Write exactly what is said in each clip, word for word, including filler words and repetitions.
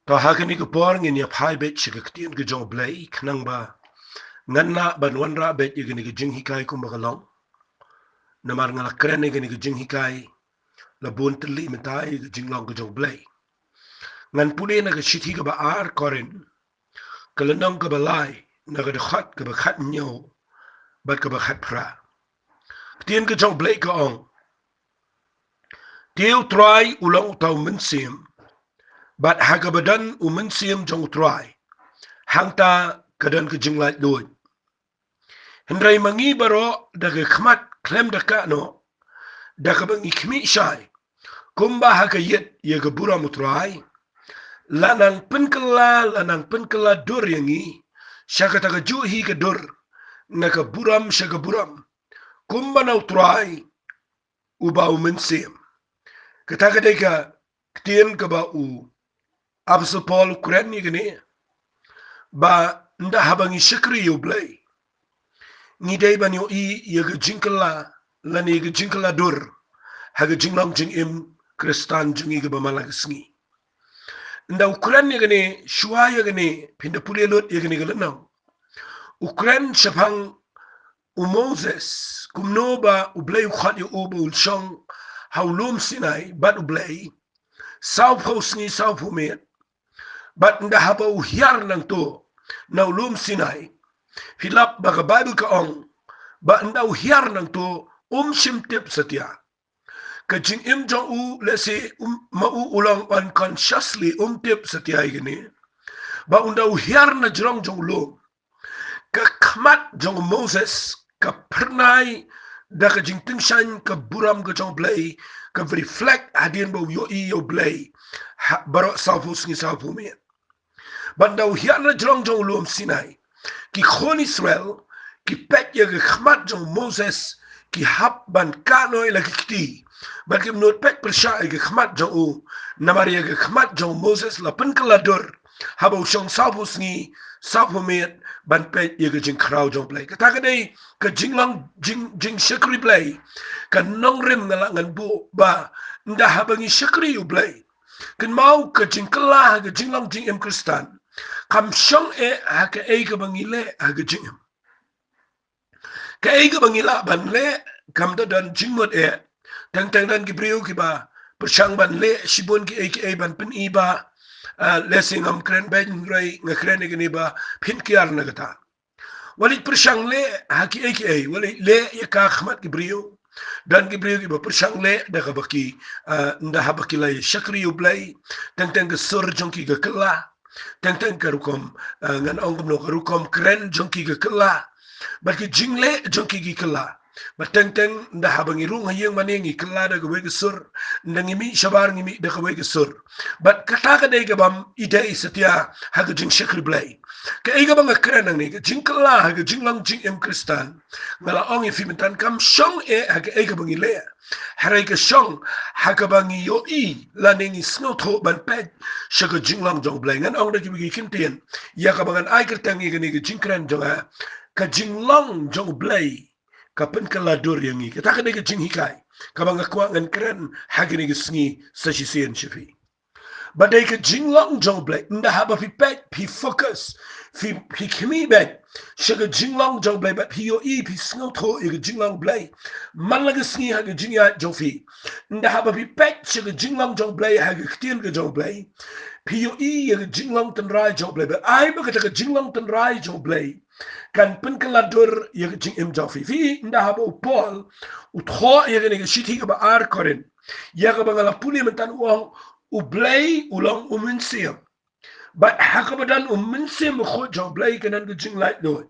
To ha kane ka por ngin ïa phai beit sha ka ktien ka jong U Blei, khnang ba ngan lah ban wanrah beit ïa kane ka jinghikai kumba ka long. Namar nga la kren ïa kane ka jinghikai la bun tylli mynta ïa ka jinglong ka jong U Blei. Ngan pule na ka shithi kaba ar Korinth, ka lynnong kaba lai, na ka dkhot kaba khathynñiew bad kaba khatphra. Ktien ka jong U Blei ka ong: Te U Trai u long uta u mynsiem, bad ha kaba don u mynsiem jong U Trai, hangta ka don ka jinglaitluid. Hynrei ma ngi baroh da ka khmat khlem da kah noh, da kaba ngi khmih shai kumba ha ka ïit ïa ka burom U Trai, la nang pynkylla, la nang pynkylla dur ïa ngi sha kata kajuh hi ka dur, na ka burom sha ka burom, kumba na U Trai uba u mynsiem. Kata ka dei ka ktien kaba u Apostol Paul u kren ïa kane, ba ynda haba ngi shakri ïa U Blei, ngi dei ban ïohi ïa ka jingkylla lane ïa ka jingkylla dur ha ka jinglong jingim Khristan jong ngi kaba man la ka sngi. Ynda u kren ïa kane, shuwa ïa kane, phin da pule lut ïa kane ka lynnong, u kren shaphang u Moses, kumno ba U Blei u khot ïa u ba un shong ha u lum Sinai bad U Blei sawphew sngi sawphew miet. Bad ynda haba u hiar nangto na u lum Sinai, phi lap ba ka Baibl ka ong ba ynda u hiar nangto um shym tip satia. Ka jingim jong u, lehse um, ma u u long unconsciously um tip satia ïa kane, ba ynda u hiar na jrong jong u lum, ka khmat jong u Moses ka phyrnai da ka jingtyngshaiñ ka burom ka jong U Blei, ka reflect hadien ba u ïohi ïa U Blei ha, baroh sawphew sngi sawphew miet. Bad ynda u hiar na jrong jong u lum Sinai, ki khun Israel ki peit ïa ka khmat jong u Moses, ki hap ban kah noh ïa la ki kti, bad kim nud peit pyrshah ïa ka khmat jong u, namar ïa ka khmat jong u Moses la pynkylla dur haba u shong sawphew sngi sawphew miet ban peit ïa ka jingkhraw jong U Blei. Kata ka dei ka jinglong jing, jingshakri Blei, ka nongrim. Nga lah ngan buh ba ynda haba ngi shakri ïa U Blei, kynmaw, ka jingkylla ha ka jinglong jingim Khristan kam shong eh ha kaei kaba ngi leh ha ka jingim. Kaei kaba ngi lah ban leh kam da don jingmut eh. Teng teng don ki briew kiba pyrshang ban leh shibun kiei kiei ban pyni ba, ah, lehse ngam kren beiñ, hynrei nga kren ïa kane ba phin kiar na kata. Wat leit pyrshang leh ha kiei kiei, wat leit leh ïa ka ha khmat ki briew. Don ki briew kiba pyrshang leh da kaba ki, ah, ynda haba ki la ïa shakri ïa U Blei, teng teng ka sur jong ki ka kylla, teng teng ka rukom, ah, ngan ong kumno, ka rukom kren jong ki ka kylla, bad ki jingleh jong ki ki kylla. Bad teng teng ynda haba ngi rung ha ïing mane ngi kylla da kawei ka sur, ynda ngi mih shabar ngi mih da kawei ka sur. Bad kata ka dei kabym i dei satia ha ka jingshakri Blei. Kaei kaba nga kren hangne, ka jingkylla ha ka jinglong jingim Khristan, nga la ong ïa phi mynta, kam shong eh ha kaei kaba ngi leh, hynrei ka shong ha kaba ngi ïohi lane ngi sngewthuh ban peit sha ka jinglong jong U Blei. Ngan ong da kiwei ki kyntien ïa kaba ngan ai kyrteng ïa kane ka jingkren jong nga, ka jinglong jong U Blei ka pynkylla dur ïa ngi. Kata ka dei ka jinghikai kaba nga kwah ngan kren ha kane ka sngi sa shisien sha phi. Ba dei ka jinglong jong U Blei, ynda haba phi peit, phi focus, phi, phi khmih beit sha ka jinglong jong U Blei, bad phi ïohi, phi sngewthuh ïa ka jinglong U Blei man la ka sngi ha ka jingïaid jong phi. Ynda haba phi peit sha ka jinglong jong U Blei ha ka ktien ka jong U Blei, phi ïohi ïa ka jinglong tynrai jong U Blei, bad ai ba kata ka jinglong tynrai jong U Blei kan pynkylla dur ïa ka jingim jong phi. Phi, ynda haba u Paul u thoh ïa kane ka shithi kaba ar Korinth, ïa kaba nga la pule mynta, u ong U Blei u long u mynsiem, bad ha kaba don u Mynsiem Bakhuid jong U Blei ka don ka jinglaitluid.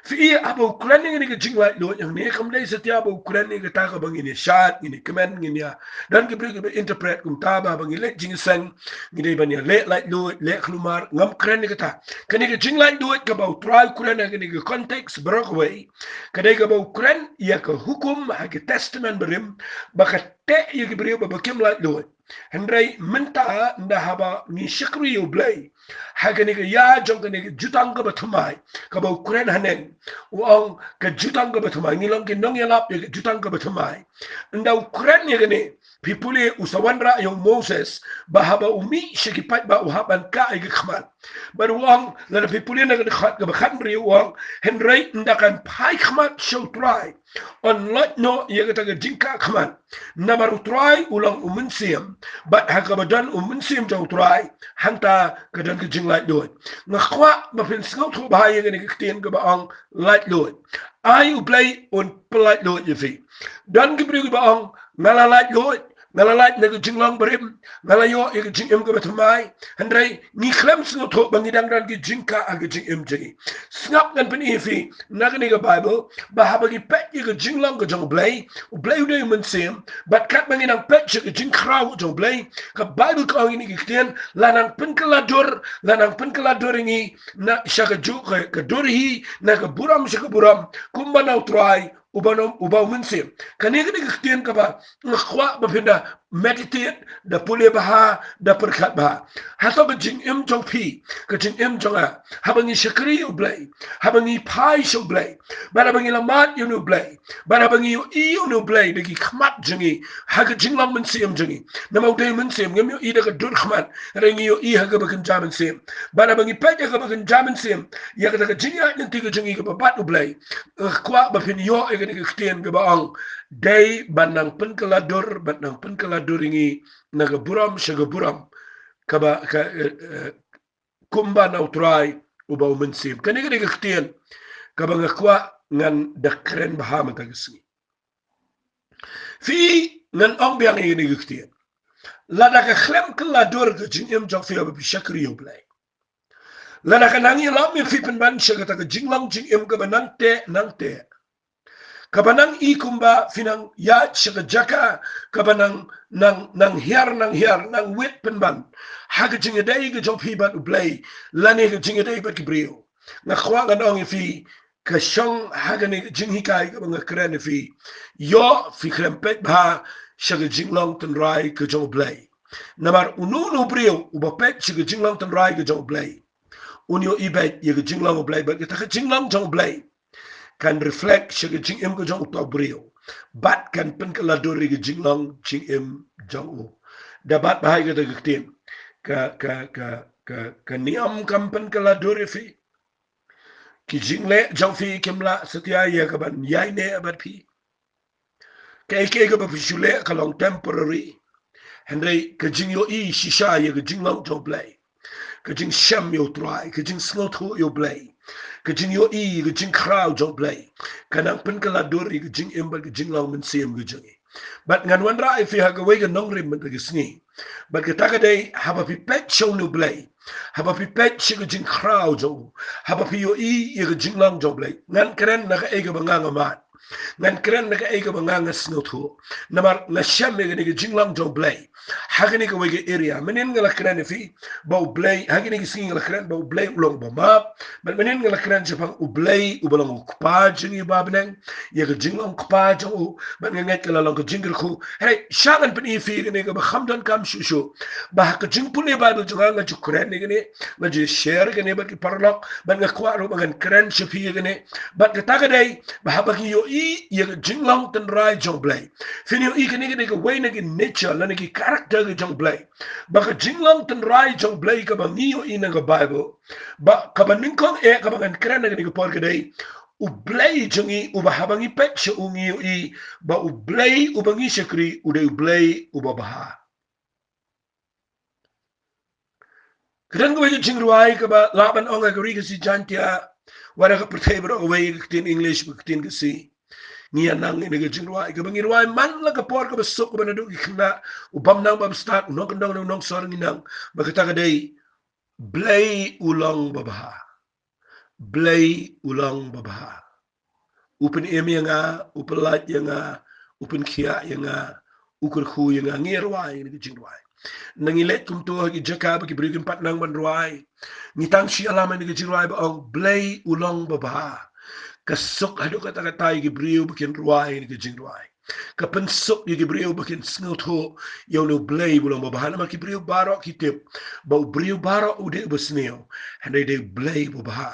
Phi i, haba u kren ïa kane ka jinglaitluid hangne, kam dei satia ba u kren ïa kata kaba ngin ïa shad, ngin ïa kmen, ngin ïa, don ki briew kiba interpret kumta ba haba ngi leit jingïaseng ngi dei ban ïa leh laitluid, leh khlumar. Ngam kren ïa kata. Kane ka jinglaitluid kaba U Trai u kren ha kane ka context baroh kawei, ka dei kaba u kren ïa ka hukum ha ka Testament Barim ba ka teh ïa ki briew ba, ba kim laitluid. Hynrei mynta, ynda haba ngi shakri ïa U Blei ha kane ka ïa jong kane ka jutang kaba thymmai kaba u kren haneng, u ong ka jutang kaba thymmai, ngi long ki nongïalap ïa ka jutang kaba thymmai. Ynda u kren ïa kane, phi pule u sa wanrah ïa u Moses, ba haba u mih sha ki paidbah u hap ban kah ïa ki khmat. Bad u ong, lada phi pule na ka dkhot kaba khathynriew u ong, hynrei ynda kan phai khmat sha u Trai, yn loit noh ïa kata ka jingkah khmat. Namar u Trai u long u mynsiem, bad ha kaba don u mynsiem jong u Trai, hangta ka don ka jinglaitluid. Nga kwah ba phin sngewthuh bha ïa kane ka ktien kaba ong laitluid. Ai u Blei un pyllaitluid ïa phi. Don ki briew kiba ong, nga la laitluid, nga la lait na ka jinglong barim, nga la ïoh ïa ka jingim kaba thymmai. Hynrei ngi khlem sngewthuh ba ngi dang don ki jingkah ha ka jingim jong ngi. Sngap, ngan pyni ïa phi na kane ka Baibl ba haba ngi peit ïa ka jinglong ka jong u Blei, u Blei u dei u mynsiem, bad katba ngi nang peit sha ka jingkhraw jong u Blei, ka Baibl ka ong ïa ngi ki ktien, la nang pynkylla dur, la nang pynkylla dur ïa ngi na sha ka ju ka, ka dur hi, na ka burom sha ka burom, kumba na u Trai uba u mynsiem. Kane ka dei ka ktien kaba nga kwah ba phin da meditate, da pule bha, da pyrkhat bha. Hato ka jingim jong phi, ka jingim jong nga, haba ngi shakri ïa u Blei, haba ngi phai sha u Blei, bad haba ngi la mad ïa une u Blei, bad haba ngi ïohi ïa une u Blei da ki khmat jong ngi, ha ka jinglong mynsiem jong ngi. Namar u dei u mynsiem, ngim ïohi da ka dur khmat, hynrei ngi ïohi ha kaba kynja mynsiem. Bad haba ngi peit ha kaba kynja mynsiem, ïa kata ka jingïaid lynti ka jong ngi kaba bad u Blei, nga kwah ba phin ïoh ïa kane ka ktien kaba ong, dei ban nang pynkylla dur, ban nang pynkylla dur ïa ngi na ka burom sha ka burom, kaba ka, eh, eh, kumba na u Trai uba u mynsiem. Kane ka dei ka ktien kaba nga kwah ngan da kren bha mynta ka sngi. Phi, ngan ong biang ïa kane ka ktien. Lada ka khlem kylla dur ka jingim jong phi haba phi shakri ïa u Blei, lada ka nang ïalam ïa phi pynban sha kata ka jinglong jingim kaba nang teh, nang teh, kaba nang i kumba phi nang ïaid sha ka jaka kaba nang, nang, nang hiar, nang hiar, nang wit pynban ha ka jingïadei ka jong phi bad u Blei, lane ka jingïadei bad ki briew, nga kwah ngan ong ïa phi, ka shong ha kane ka jinghikai kaba nga kren ïa phi. Ïoh phi khlem peit bha sha ka jinglong tynrai ka jong u Blei. Namar uno uno u briew uba peit sha ka jinglong tynrai ka jong u Blei, un ïohi beit ïa ka jinglong u Blei, bad kata ka jinglong jong u Blei kan reflect sha ka jingim ka jong uta u briew, bad kan pynkylla dur ïa ka jinglong jingim jong u. Da bat bha ïa kata ka ktien. Ka, ka, ka, ka, ka niam kam pynkylla dur ïa phi. Ki jingleh jong phi kim lah satia ïa ka ban ïaineh bad phi. Kaei kaei kaba phi shu leh ka long temporary. Hynrei ka jingïohi shisha ïa ka jinglong jong u Blei, ka jingshem ïa u Trai, ka jingsngewthuh ïa u Blei, ka jingïohi ïa ka jingkhraw jong u Blei, ka nang pynkylla dur ïa ka jingim bad ka jinglong mynsiem ka jong ngi. Bad ngan wanrah ïa phi ha kawei ka nongrim mynta ka sngi. Bad kata ka dei, haba phi peit sha une u Blei, haba phi peit sha ka jingkhraw jong u, haba phi ïohi ïa ka jinglong jong u Blei. Ngan kren na kaei kaba nga nga mad. Ngan kren na kaei kaba nga nga sngewthuh. Namar nga shem ïa kane ka jinglong jong u Blei ha kane kawei ka area. Mynnin nga la kren ïa phi ba u Blei, ha kane ka sngi nga la kren ba u Blei u long uba map. Bad mynnin nga la kren shaphang u Blei uba long u Kpa jong ngi uba ha bneng, ïa ka jinglong Kpa jong u. Bad nga ngeit ka la long ka jingkyrkhu. Hynrei sha ngan pyni ïa phi kane kaba kham donkam shuh shuh, ba ha ka jingpule Baibl jong nga, nga ju kren ïa kane, nga ju share ïa kane bad ki paralok, bad nga kwah ruh ba ngan kren sha phi ïa kane. Bad kata ka dei ba haba ngi ïohi ïa ka jinglong tynrai jong u Blei, phin ïohi kane ka dei kawei na ki nature lane ki character ka jong u Blei. Ba ka jinglong tynrai jong u Blei kaba ngi ïohi na ka Baibl, ba kaba nyngkong eh kaba ngan kren ha kane ka por ka dei, u Blei jong ngi uba haba ngi peit sha u ngi ïohi ba u Blei uba ngi shakri u dei u Blei uba bha. Ka don kawei ka jingrwai kaba lah ban ong ha ka Ri Khasi Jaiñtia, wat ha ka pyrthei baroh kawei, ka ktien English bad ka ktien Khasi. Ngi ïa nang ïa kane ka jingrwai kaba ngi rwai man la ka por kaba suk kaba naduh ki khynnah, u bym nang bym stad, u nongkyndong ne u nongsor ngi nang. Ba kata ka dei, Blei u long babha. Blei u long babha. U pynim ïa nga, u pyllait ïa nga, u pynkhiah ïa nga, u kyrkhu ïa nga. Ngi rwai ïa kane ka jingrwai. Nang ngi leit kumto ha ki jaka ba ki briew kim pat nang ban rwai, ngi tang shu ïalam ïa kane ka jingrwai ba ong Blei u long babha. Ka suk haduh katta katta ïa ki briew ba kin rwai ïa kane ka jingrwai. Ka pynsuk ïa ki briew ba kin sngewthuh ïa une u Blei ba long babha, namar ki briew baroh ki tip ba u briew baroh u dei uba sniew, hynrei dei u Blei uba bha.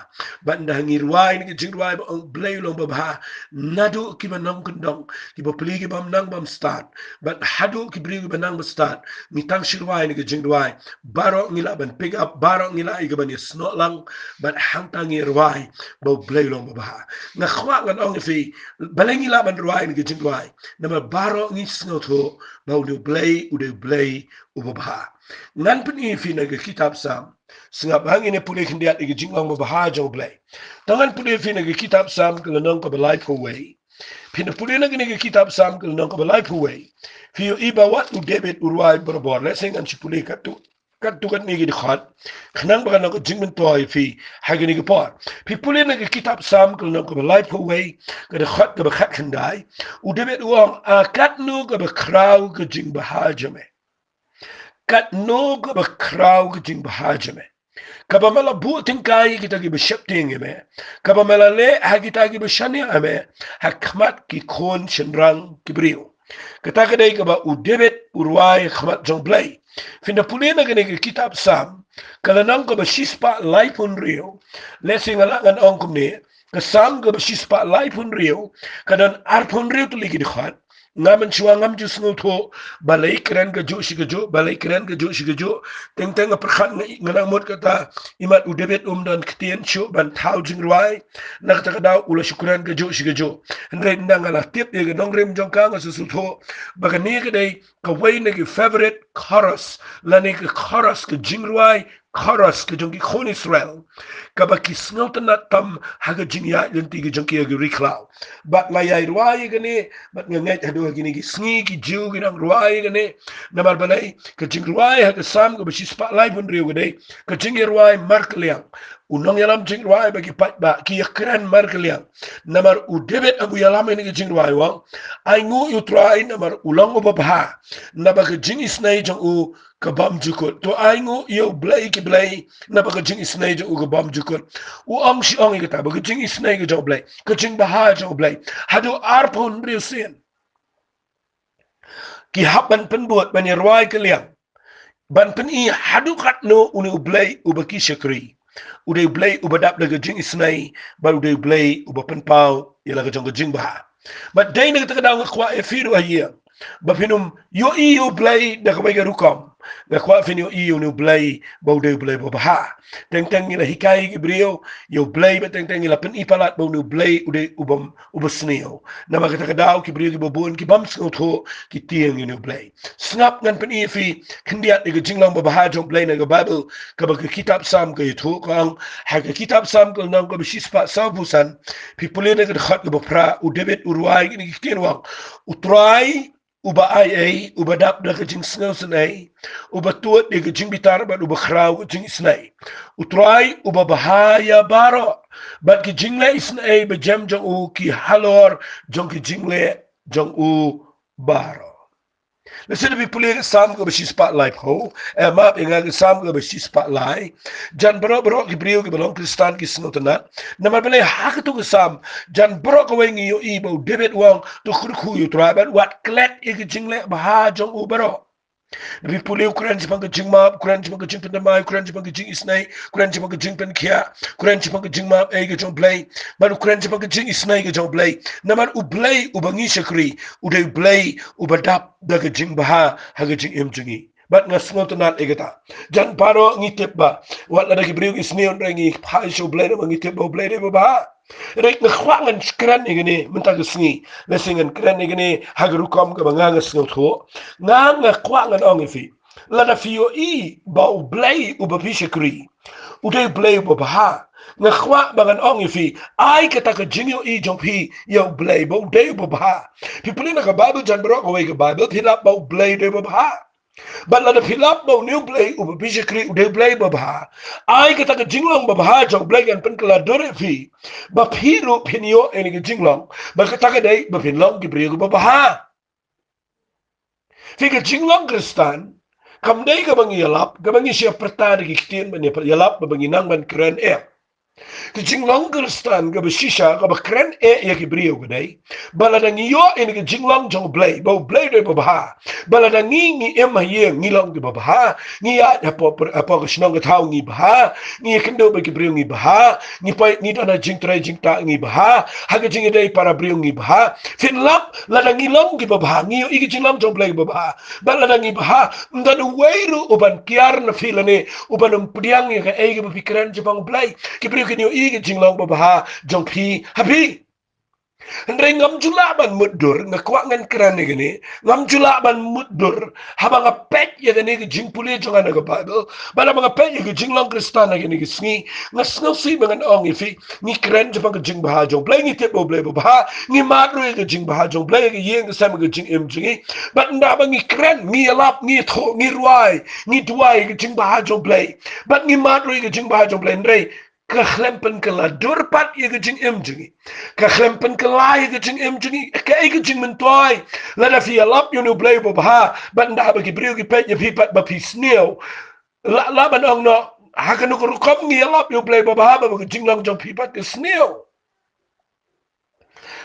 Bad ynda ngi rwai na ka jingrwai ba ong Blei u long babha, naduh kiba nongkyndong, kiba pli kiba nang bam stad, bad haduh ki briew kiba nang bam stad, ngi tang shu rwai na ka jingrwai, baroh ngi lah ban pick up, baroh ngi lah ïa ka ban ïasnoh lang, bad hangta ngi rwai ba u Blei u long babha. Nga kwah ngan ong ïa phi, balei ngi lah ban rwai na ka jingrwai? Namar baroh ngi sngewthuh ba une u Blei u dei u Blei uba bha. Ngan pyni ïa phi na ka kitab Salm. Sngap, hangne pule khyndiat ïa ka jinglong babha jong u Blei. Te ngan pule ïa phi na ka kitab Salm ka lynnong kaba laiphew wei. Phin pule na kane ka kitab Salm ka lynnong kaba laiphew wei, phin ïohi ba wat u David u rwai barabor. Lehse ngan shu pule katto katne ki dkhot, khnang ba kan long ka jingmyntoi ïa phi ha kane ka por. Phi pule na ka kitab Salm ka lynnong kaba laiphew wei, ka dkhot kaba khatkhyndai. U David u ong, a katno kaba khraw ka jingbha jong me. Katno kaba khraw ka jingbha jong me. Kaba me la buh tyngkai ïa kita kiba sheptieng ïa me. Kaba me la leh ha kita kiba shaniah ïa me ha khmat ki khun shynrang ki briew. Kata ka dei kaba u David u rwai ha khmat jong u Blei. Phin da pule na kane ka kitab Salm ka lynnong kaba shispah laiphew hynriew. Lehse nga lah ngan ong kumne, ka Salm kaba shispah laiphew hynriew ka don arphew hynriew tylli ki dkhot. Nga mynshuwa ngam ju sngewthuh balei kren kajuh shi kajuh, balei kren kajuh shi kajuh. Teng teng nga pyrkhat, nga, nga nang mut kata, imat u David um don ktien shuh ban thaw jingrwai. Na kata ka daw u la shu kren kajuh shi kajuh. Hynrei ynda nga la tip ïa ka nongrim jong ka, nga sngewthuh ba kane ka dei kawei na ki favourite chorus, lane ka chorus, ka jingrwai chorus ka jong ki khun Israel, kaba ki sngewtynnad tam ha ka jingïaid lynti ka jong ki ïa ki ri khlaw. Bad la ïai rwai ïa kane, bad nga ngeit haduh ha kine ki sngi ki Jiw ki nang rwai ïa kane. Namar balei? Ka jingrwai ha ka Salm kaba shispah laiphew hynriew ka dei ka jingïarwai markylliang. U nongïalam jingrwai bad ki paidbah ki ïakren markylliang. Namar u David haba u ïalam ïa kane ka jingrwai u ong, ainguh ïa u Trai namar u long uba bha, naba ka jingisynei jong u ka bymjukut. To ainguh ïa u Blei ki blei, naba ka jingisynei jong u ka bymjukut. U ong shi ong ïa kata, ba ka jingisynei ka jong u Blei, ka jingbha jong u Blei. Haduh arphew hynriew sien ki hap ban pynbud, ban ïarwai kylliang, ban pyni haduh katno une u Blei uba ki shakri u dei u Blei uba dap da ka jingisynei, bad u dei u Blei uba pynpaw ïa la ka jong ka jingbha. Bad dei na kata ka daw nga kwah ïa phi ruh ha ïing ba phin ym ïohi ïa u Blei da kawei ka rukom. Nga kwah phin ïohi ïa une u Blei ba u dei u Blei uba bha. Teng teng ngi la hikai ïa ki briew ïa u Blei, bad teng teng ngi la pyni palat ba une u Blei u dei uba, uba sniew. Namar kata ka daw ki briew kiba bun ki bym sngewthuh ki tieng ïa une u Blei. Sngap, ngan pyni ïa phi khyndiat ïa ka jinglong babha jong u Blei na ka Baibl, kaba ka kitab Salm ka ïathuh, ka ong ha ka kitab Salm ka lynnong kaba shispah sawphew san, phi pule na ka dkhot kaba phra, u David u rwai kine ki ktien u ong, u Trai uba aiei, uba dap da ka jingsngewsynei, uba tuid ïa ka jingbitar bad uba khraw ka jingisynei. U Trai uba bha ïa baroh, bad ki jingleh isynei ba jem jong u ki halor jong ki jingleh jong u baroh. Lehse da phi pule ka Salm kaba shispah laiphew, eh, map ïa nga, ka Salm kaba shispah lai. Jan baroh baroh ki briew kiba long Khristan ki sngewtynnad. Namar balei? Ha katu ka Salm, jan baroh kawei ngi ïohi ba u David u ong, to kyrkhu ïa u Trai bad wat klet ïa ka jingleh bha jong u baroh. Da phi pule u kren shaphang ka jingmap, u kren shaphang ka jingpynthymmai, u kren shaphang ka jingisynei, u kren shaphang ka jingpynkhiah, u kren shaphang ka jingmap ei ka jong u Blei, bad u kren shaphang ka jingisynei ka jong u Blei. Namar u Blei uba ngi shakri u dei u Blei uba dap da ka jingbha ha ka jingim jong ngi. Bad nga sngewtynnad ïa kata. Jan baroh ngi tip ba wat lada ki briew ki sniew, hynrei ngi phai sha u Blei namar ngi tip ba u Blei u dei uba bha. Hynrei nga kwah ngan kren ïa kane mynta ka sngi. Lehse ngan kren ïa kane ha ka rukom kaba nga, nga sngewthuh. Nga, nga kwah ngan ong ïa phi, lada phi ïohi ba u Blei uba phi shakri u dei u Blei uba bha, nga kwah ba ngan ong ïa phi, ai kata ka jingïohi jong phi ïa u Blei ba u dei uba bha. Phi pule na ka Baibl, jan baroh kawei ka Baibl phi lap ba u Blei u dei uba bha. Bad lada phi lap ba une u Blei uba phi shakri u dei u Blei uba bha, ai kata ka jinglong babha jong u Blei kan pynkylla dur ïa phi, ba phi ruh phin ïoh ïa kane ka jinglong. Bad kata ka dei ba phin long ki briew kiba bha. Phi, ka jinglong Khristan kam dei kaba ngi ïalap, kaba ngi shah pyrta da ki ktien ban ïalap, ba ngi nang ban kren eh. Ka jinglong Khristan kaba shisha, kaba kren eh ïa ki briew ka dei ba lada ngi ïoh ïa ka jinglong jong U Blei, ba U Blei u dei babha, ba lada ngi, ngi im ha ïing ngi long kiba bha, ngi ïaid hapoh, hapoh ka shnong ka thaw ngi bha, ngi ïakynduh bad ki briew ngi bha, ngi poi ngi don ha jingtrei jingktah ngi bha, ha ka jingïadei para briew ngi bha. Phin lap, lada ngi long kiba bha, ngi ïoh ïa ka jinglong jong U Blei kiba bha, bad lada ngi bha, ym don uwei ruh uban kiar na phi lane uban ym pdiang ïa kaei kaba phi kren shaphang U Blei. Ki briew kin ïoh ïa ka jinglong babha jong phi ha phi. Hynrei ngam ju lah ban mutdur, nga kwah ngan kren ïa kane, ngam ju lah ban mutdur haba nga peit ïa kane ka jingpule jong nga na ka Baibl, bad haba nga peit ïa ka jinglong Khristan ha kine ki sngi, nga sngewsih ba ngan ong ïa phi, ngi kren shaphang ka jingbha jong U Blei, ngi tip ba U Blei babha, ngi mad ruh ïa ka jingbha jong U Blei, ïa ka ïing ka sem, ka jingim jong ngi. Bad ynda ba ngi kren, ngi ïalap, ngi ïathuh, ngi rwai, ngi duwai ïa ka jingbha jong U Blei, bad ngi mad ruh ïa ka jingbha jong U Blei, hynrei ka khlem pynkylla dur pat ïa ka jingim jong ngi. Ka khlem pynkylla ïa ka jingim jong ngi. Kaei ka jingmyntoi lada phi ïalap ïa une U Blei babha, bad ynda ba ki briew ki peit ïa phi pat ba phi sniew? Lah, lah ban ong noh, ha kano ka rukom ngi ïalap ïa U Blei babha ba ka jinglong jong phi pat ka sniew?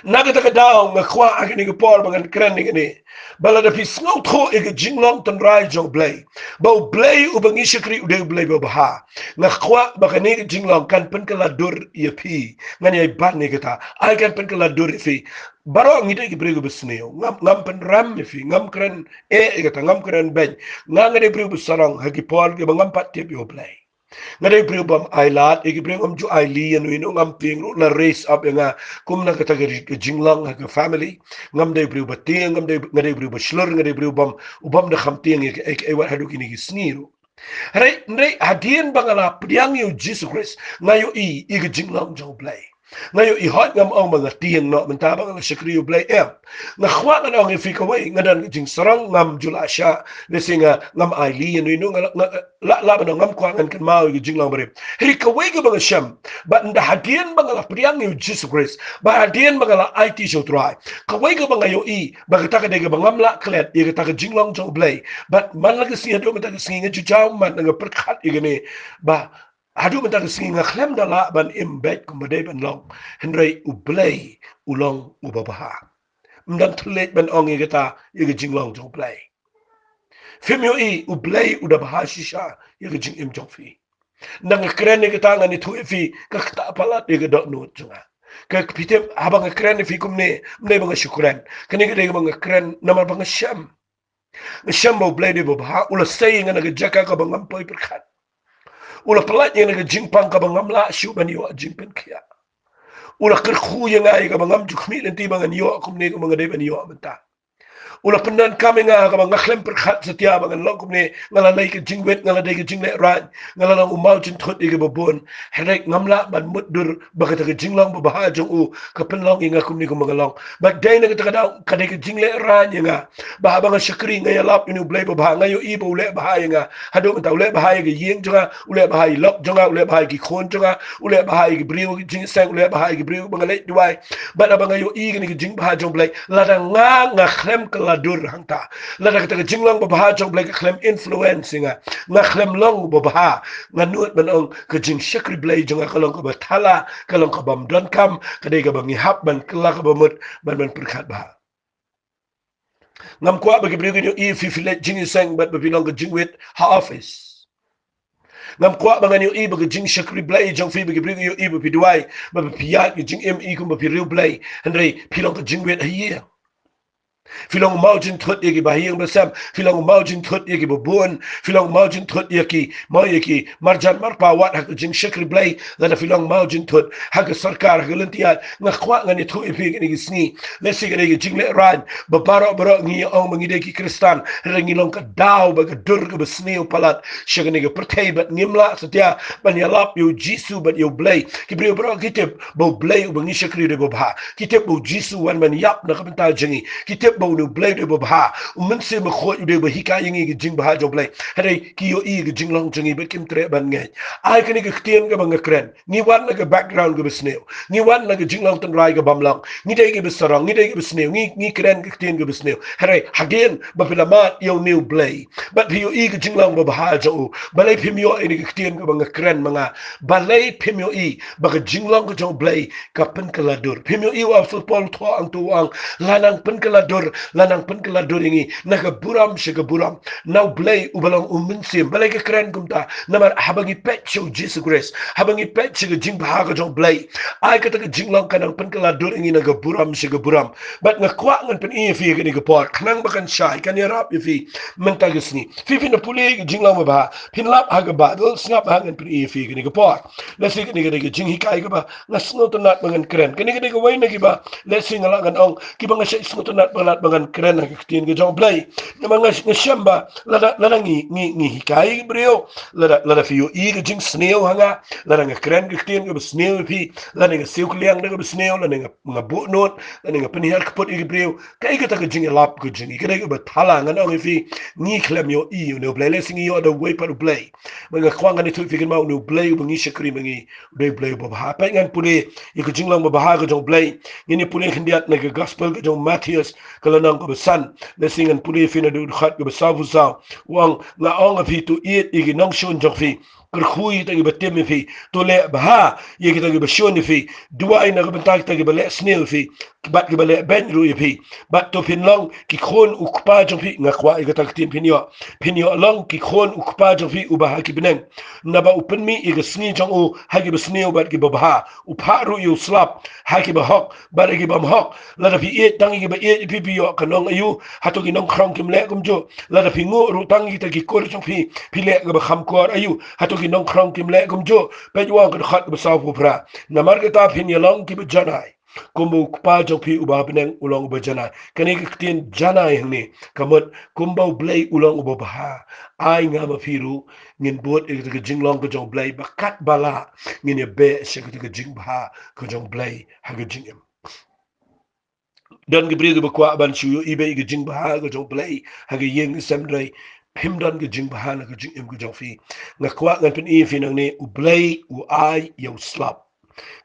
Na kata ka daw nga kwah ha kane ka por ba ngan kren ïa kane, ba lada phi sngewthuh ïa ka jinglong tynrai jong U Blei, ba U Blei uba ngi shakri u dei U Blei babha, nga kwah ba kane ka jinglong kan pynkylla dur ïa phi. Ngan ïai ban ïa kata, ai kan pynkylla dur ïa phi. Baroh ngi dei ki briew kiba sniew. Ngam, ngam pynrem ïa phi, ngam kren eh ïa kata, ngam kren beiñ. Nga, nga dei briew ba sarong ha ki por kiba ngam pat tip ïa U Blei. Nga dei briew bym ailad ïa ki briew, ngam ju ailad ïa uno uno, ngam tieng ruh, la raise up ïa nga kum na kata ka ri-, ka jinglong ha ka family. Ngam dei briew ba tieng, ngam dei, nga dei briew ba shlur, nga dei briew bym, u bym da kham tieng ïa kaei kaei wat haduh kine ki sngi ruh. Hynrei, hynrei hadien ba nga la pdiang ïa U Jisu Khrist, nga ïohi ïa ka jinglong jong U Blei. Nga ïohi, hooid ngam ong ba nga tieng noh mynta ba nga la shakri U Blei, em. Nga kwah ngan ong ïa phi kawei, nga don ka jingsarong, ngam ju lah shah, lehse nga, ngam ailad ïa uno uno, nga la, nga, lah, lah ban ong, ngam kwah ngan kynmaw ïa ka jinglong barim. Hynrei kawei kaba nga shem, ba ynda hadien ba nga la pdiang ïa U Jisu Khrist, ba hadien ba nga la aiti sha U Trai, kawei kaba nga ïohi, ba kata ka dei kaba ngam lah klet ïa kata ka jinglong jong U Blei. Bad man la ka sngi haduh mynta ka sngi nga ju jaw ummat, nga pyrkhat ïa kane, ba haduh mynta ka sngi nga khlem da lah ban im beit kumba dei ban long. Hynrei U Blei u long uba bha. Ym dang thylliej ban ong ïa kata, ïa ka jinglong jong U Blei. Phim ïohi, U Blei u da bha shisha ïa ka jingim jong phi. Ynda nga kren ïa kata, ngan ïathuh ïa phi ka ktah palat ïa ka dohnud jong nga. Ka, phi tip, haba nga kren ïa phi kumne, ym dei ba nga shu kren. Kane ka dei kaba nga kren namar ba nga shem. Nga shem ba U Blei u dei uba bha, u la sei ïa nga na ka jaka kaba ngam poi pyrkhat. U la pyllait ïa nga na ka jingpang kaba ngam lah shuh ban ïoh jingpynkhiah. U la kyrkhu ïa nga ïa kaba ngam ju khmih lynti ba ngan ïoh kumne kumba nga dei ban ïoh mynta. U la pyndonkam ïa nga ha kaba nga khlem pyrkhat satia ba ngan long kumne, nga la leh ka jingwit, nga la dei ka jinglehrain, nga la long u maw jingthut ïa kiba bun. Hynrei ngam lah ban mutdur ba kata ka jinglong babha jong u ka pynlong ïa nga kumne kumba nga long. Bad dei na kata ka daw ka dei ka jinglehrain ïa nga, ba haba nga shakri, nga ïalap ïa une U Blei babha, nga ïohi ba u leh bha ïa nga. Haduh mynta u leh bha ïa ka ïing jong nga, u leh bha ïa i lok jong nga, u leh bha ïa ki khun jong nga, u leh bha ïa ki briew ki jingïaseng, u leh bha ïa ki briew ba nga leit duwai. Bad haba nga ïohi kane ka jingbha jong U Blei, lada nga, nga khlem kylla dur hangta, lada kata ka jinglong babha jong U Blei ka khlem influence ïa nga, nga khlem long babha, nga nud ban ong ka jingshakri Blei jong nga ka long kaba thala, ka long kaba ym donkam, ka dei kaba ngi hap ban kylla kaba mut, ban, ban pyrkhat bha. Ngam kwah ba ki briew kin ïohi phi, phi leit jingïaseng bad ba phi long ka jingwit ha office. Ngam kwah ba ngan ïohi ba ka jingshakri Blei jong phi, ba ki briew kin ïohi ba phi duwai, ba, ba phi ïaid ka jingim i kumba phi riewblei, hynrei phi long ka jingwit ha ïing. Phi long u maw jingthut ïa kiba ha ïing ba sem, phi long u maw jingthut ïa kiba bun, phi long u maw jingthut ïa ki, maw ïa ki marjan marpa wat ha ka jingshakri Blei, lada phi long maw jingthut ha ka sorkar, ha ka lynti ïaid. Nga kwah ngan ïathuh ïa phi kine ki sngi, lehse ka dei ka jinglehrain ba baroh baroh ngi ong ba ngi dei ki Khristan, hynrei ngi long ka daw bad ka dur kaba sniew palat sha kane ka pyrthei bad ngim lah satia ban ïalap ïa U Jisu bad ïa U Blei. Ki briew baroh ki tip ba U Blei uba ngi shakri u dei uba bha. Ki tip ba U Jisu u wan ban ïap na ka bynta jong ngi. Ki tip ba une u Blei u dei uba bha, u Mynsiem Bakhuid u dei uba hikai ïa ngi ka jingbha jong u Blei. Hynrei ki ïohi ka jinglong jong ngi bad kim treh ban ngeit. Ai kane ka ktien kaba nga kren. Ngi wan na ka background kaba sniew. Ngi wan na ka jinglong tynrai kaba ym long. Ngi dei kiba sarong, ngi dei kiba sniew, ngi, ngi kren ka ktien kaba sniew. Hynrei hadien ba phi la mad ïa une u Blei, bad phi ïohi ka jinglong babha jong u, balei phim ïoh ïa ka ktien kaba nga kren ma nga? Balei phim ïohi ba ka jinglong ka jong u Blei ka pynkylla dur? Phim ïohi u Apostol Paul u thoh hangto u ong, la nang pynkylla dur, la nang pynkylla dur ïa ngi na ka burom sha ka burom, na u Blei uba long u Mynsiem. Balei ka kren kumta? Namar haba ngi peit sha u Jisu Khrist, haba ngi peit sha ka jingbha ka jong u Blei, ai kata ka jinglong ka nang pynkylla dur ïa ngi na ka burom sha ka burom. Bad nga kwah ngan pyni ïa phi ha kane ka por, khnang ba kan shai, kan ïarap ïa phi mynta ka sngi. Phi, phin da pule ïa ka jinglong babha, phin lap ha ka Baibl, sngap ha ngan pyni ïa phi ha kane ka por. Lehse kane ka dei ka jinghikai kaba nga sngewtynnat ba ngan kren. Kane ka dei kawei na kiba, lehse nga lah ngan ong, kiba nga shait sngewtynnat ba lada ba ngan kren ha ka ktien ka jong u Blei. Namar nga, nga shem ba lada, lada ngi, ngi, ngi hikai ïa ki briew, lada, lada phi ïohi ka jingsniew ha nga, lada nga kren ka ktien kaba sniew ïa phi, lada nga siew kylliang da kaba sniew, lada nga, nga buh nud, lada nga pynhiar kput ïa ki briew, kaei kata ka jingïalap ka jong ngi? Ka dei kaba thala. Ngan ong ïa phi, ngi khlem ïohi ïa une u Blei, lehse ngi ïoh da uwei pat u Blei. Bad nga kwah ngan ïathuh ïa phi kynmaw, une u Blei uba ngi shakri ma ngi u dei u Blei uba bha. Peit, ngan pule ïa ka jinglong babha ka jong u Blei. Ngin ïa pule khyndiat na ka Gospel ka jong u Mathaios, ka lynnong kaba san. Lehse ngan pule ïa phi naduh dkhot kaba sawphew saw. U ong, nga ong ha phi, to ïeit ïa ki nongshun jong phi, kyrkhu ïa kita kiba tim ïa phi, to leh bha ïa kita kiba shun ïa phi, duwai na ka bynta kita kiba leh sniew ïa phi bad kiba leh beiñ ruh ïa phi, bad to phin long ki khun u Kpa jong phi. Nga kwah ïa kata ka ktien phin ïoh, phin ïoh long ki khun u Kpa jong phi uba ha ki bneng. Naba u pynmih ïa ka sngi jong u ha kiba sniew bad kiba bha, u phah ruh ïa u slap ha kiba hok bad ha kiba ym hok. Lada phi ïeit tang ïa kiba ïeit ïa phi, phi ïoh ka nong aïu? Hato ki nongkhrong kim leh kumjuh? Lada phi nguh ruh tang ïa kita ki kur jong phi, phi leh kaba kham kor aïu? Hato ki nongkhrong kim leh kumjuh? Peit, u ong ka dkhot kaba sawphew phra, namar kata phin ïa long kiba janai, kumba u Kpa jong phi uba ha bneng u long uba janai. Kane ka ktien janai hangne ka mut kumba u Blei u long uba bha, ai nga ma phi ruh ngin bud ïa kata ka jinglong ka jong u Blei, ba katba lah ngin ïa beh sha kata ka jingbha ka jong u Blei ha ka jingim. Don ki briew kiba kwah ban shu ïohi beit ïa ka jingbha ka jong u Blei ha ka ïing ka sem, hynrei phim don ka jingbha na ka jingim ka jong phi. Nga kwah ngan pyni ïa phi nangne, u Blei u ai ïa u slap.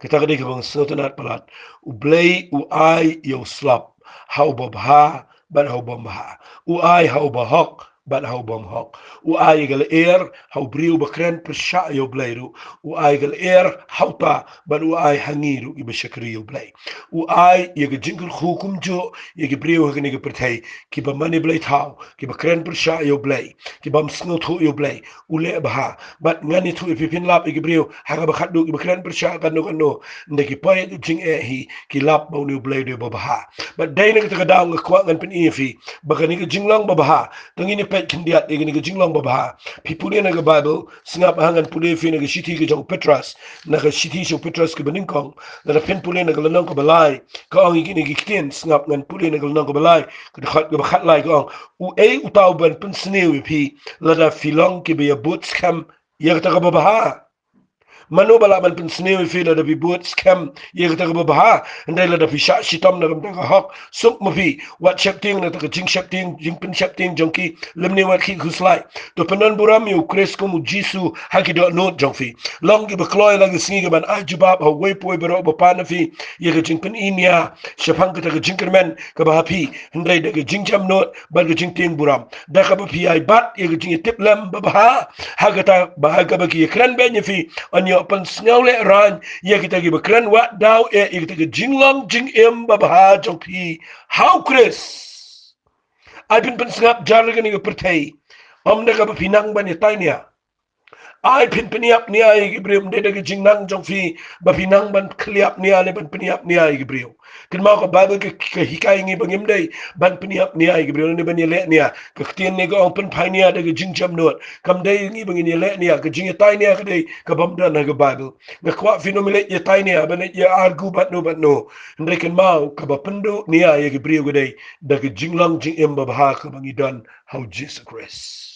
Kata ka dei kaba nga sngewtynnat palat. U Blei u ai ïa u slap ha uba bha bad ha uba ym bha. U ai ha uba hok bad ha uba ym hok. U ai ïa ka lyer ha u briew uba kren pyrshah ïa u Blei ruh. U ai ïa ka lyer ha uta bad u ai ha ngi ruh kiba shakri ïa u Blei. U ai ïa ka jingkyrkhu kumjuh ïa ki briew ha kane ka pyrthei, kiba mane blei thaw, kiba kren pyrshah ïa u Blei, kiba ym sngewthuh ïa u Blei. U leh bha. Bad ngan ïathuh ïa phi, phin lap ïa ki briew ha kaba khatduh kiba kren pyrshah katno katno, ynda ki poi ha ka jingeh hi ki lap ba une u Blei u dei uba bha. Bad dei na kata ka daw nga kwah ngan pyni ïa phi ba kane ka jinglong babha, to ngin ïa peit khyndiat ïa kane ka jinglong babha. Phi pule na ka Baibl, sngap ha ngan pule ïa phi na ka shithi ka jong u Petros, na ka shithi sha u Petros kaba nyngkong, lada phin pule na ka lynnong kaba lai, ka ong ïa kine ki ktien. Sngap, ngan pule na ka lynnong kaba lai, ka dkhot kaba khatlai, ka ong, uei uta uban pynsniew ïa phi lada phi long kiba ïa bud skhem ïa kata kaba bha? Mano ba lah ban pynsniew ïa phi lada phi bud skhem ïa kata kaba bha? Hynrei lada phi shah shitom na ka bynta ka hok, suk ma phi, wat sheptieng na kata ka jingsheptieng, jingpynsheptieng jong ki, lymne wat khih khuslai. To pyndon burom ïa u Khrist kum u Jisu ha ki dohnud jong phi. Long kiba kloi la ka sngi ka ban ai jubab ha uwei pa uwei baroh ba pan ha phi ïa ka jingpyni nia shaphang kata ka jingkyrmen kaba ha phi, hynrei da ka jingjemnud bad ka jingtieng burom, da kaba phi ai bat ïa ka jingïatiplem babha ha kata ba ha kaba ki ïakren beiñ ïa phi, yn ïoh pynsngew lehraiñ ïa kita kiba kren, wat daw eh ïa kita ki jinglong jingim babha jong phi ha u Khrist. Ai phin pynsngap jar ïa kane ka pyrthei, ym da kaba phi nang ban ïatai nia. Ai phin pynïap nia ïa ki briew, ym dei da ka jingnang jong phi ba phi nang ban khylliap nia ne ban pynïap nia ïa ki briew. Kynmaw, ka Baibl ka, ka hikai ngi ba ngim dei ban pynïap nia ïa ki briew ne ban ïaleh nia. Ka ktien ne ka ong pynphai nia da ka jingjemnud. Kam dei ngi ba ngin ïaleh nia. Ka jingïatai nia ka dei kaba ym don ha ka Baibl. Nga kwah phin ym leit ïatai nia, ban leit ïa argu bad no bad no. Hynrei kynmaw, kaba pynduh nia ïa ki briew ka dei da ka jinglong jingim babha kaba ngi don ha u Jisu Khrist.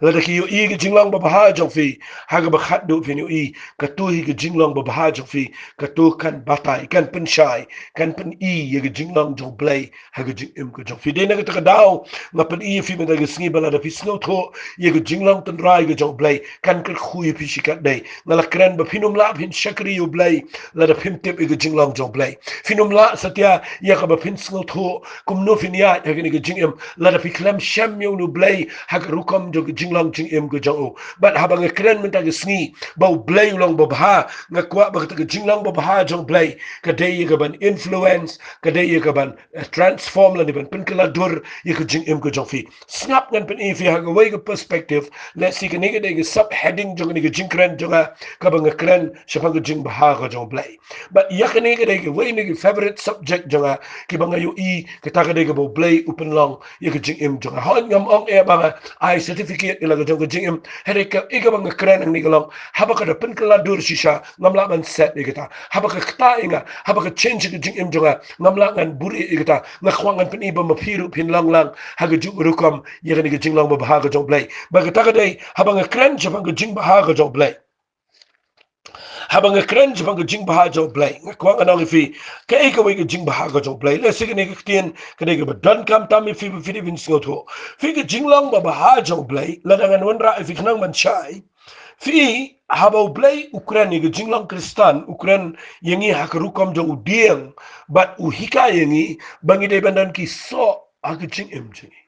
Lada ki ïohi ka jinglong babha jong phi, ha kaba khatduh phin ïohi, kato hi ka jinglong babha jong phi, kato kan batai, kan pynshai, kan pyni ïa ka jinglong jong U Blei ha ka jingim ka jong phi. Dei na kata ka daw nga pyni ïa phi mynta ka sngi ba lada phi sngewthuh ïa ka jinglong tynrai ka jong U Blei, kan kyrkhu ïa phi shikatdei. Nga la kren ba phin ym lah phin shakri ïa U Blei lada phim tip ïa ka jinglong jong U Blei. Phin ym lah satia ïa kaba phin sngewthuh kumno phin ïaid ha kane ka jingim lada phi khlem shem ïa une U Blei ha ka rukom jong ka jinglong jingim ka jong u. Bad haba nga kren mynta ka sngi ba U Blei u long babha, nga kwah ba kata ka jinglong babha jong U Blei ka dei ïa kaban influence, ka dei ïa kaban, eh, transform lane ban pynkylla dur ïa ka jingim ka jong phi. Sngap, ngan pyni ïa phi ha kawei ka perspective. Lehse kane ka dei ka subheading jong kane ka jingkren jong nga, kaba nga kren shaphang ka jingbha ka jong U Blei. Bad ïa kane ka dei kawei na ki favorite subject jong nga, kiba nga ïohi kata ka dei kaba U Blei u pynlong ïa ka jingim jong nga. Hooid, ngam ong eh ba nga ai certificate ïa la ka jong ka jingim. Hynrei kaei kaba nga kren hangne ka long, haba ka da pynkylla dur shisha, ngam lah ban set ïa kata. Haba ka ktah ïa nga, haba ka change ïa ka jingim jong nga, ngam lah ngan buhrieh ïa kata. Nga kwah ngan pyni ba ma phi ruh phin long lang ha kajuh ka rukom ïa kane ka jinglong babha ka jong U Blei. Bad kata ka dei, haba nga kren shaphang ka jingbha ka jong U Blei, haba nga kren shaphang ka jingbha jong U Blei, nga kwah ngan ong ïa phi kaei kawei ka jingbha ka jong U Blei. Lehse kane ka ktien ka dei kaba donkam tam ïa phi ba phi dei ban sngewthuh. Phi, ka jinglong babha jong U Blei, lada ngan wanrah ïa phi khnang ban shai, phi, haba U Blei u kren ïa ka jinglong Khristan, u kren ïa ngi ha ka rukom jong u dieng, bad u hikai ïa ngi ba ngi dei ban don ki soh ha ka jingim jong ngi.